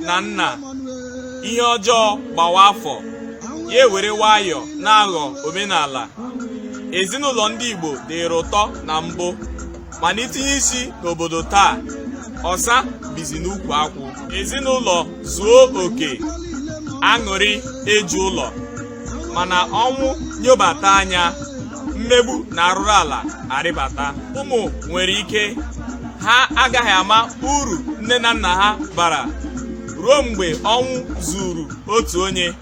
na nna ihe ọjọọ gbawa afọ ya ewere nwayọọ na-aghọ omenala. Ezinụlọ ndị Igbo dịrị ụtọ na mbụ, mana itinye isi n'obodo taa, ọsa bizi n'ukwu akwụ. Ezinụlọ zuo oke, aṅụrị eju ụlọ, mana ọnwụ nyobata anya, mmegbu na arụrụ ala arịbata. Ụmụ nwere ike ha agaghị ama uru nne na nna ha bara ruo mgbe ọnwụ zuru otu onye,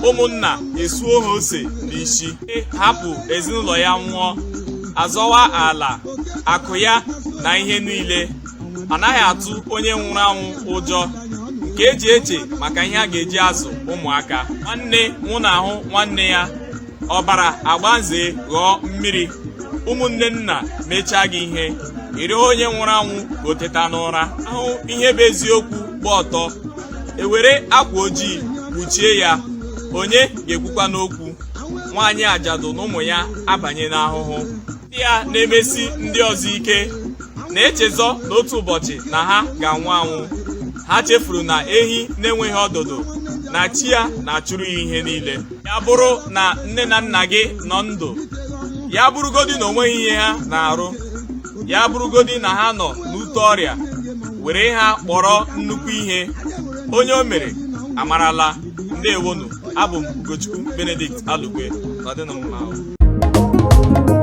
ụmụnna esuo ha ose n'isi, hapụ ezinụlọ ya nwụọ, azọwa ala, akụ ya na ihe niile. Anaghị atụ onye nwụrụ anwụ ụjọ nke eji eche maka ihe a ga-eji azụ ụmụaka. Nwanne nwụnahụ nwanne ya, ọbara agbanze ghọọ mmiri. Ụmụnne nna mechaa gị ihe, ịrịọ onye nwụrụ anwụ ka o teta n'ụra. Ahụ ihe bụ eziokwu gba ọtọ, ewere akwa ojii kpuchie ya, onye ga-ekwukwa n'okwu? Nwaanyị ajadu na ụmụ ya abanye n'ahụhụ. Ndị a na-emesi ndị ọzọ ike na-echezọ n'otu ụbọchị na ha ga-anwụ anwụ. Ha chefuru na ehi na-enweghị ọdụdụ na chi ya na-achụrụ ya ihe niile. Ya bụrụ na nne na nna gị nọ ndụ, ya bụrụgodi na o nweghị ihe ha na-arụ, ya bụrụgodi na ha nọ n'ute ọrịa, were ha kpọrọ nnukwu ihe. Onye o mere amarala. Ndewonu, abụ m Ugochukwu Benedict Alugwe. Nọdịnụ mma.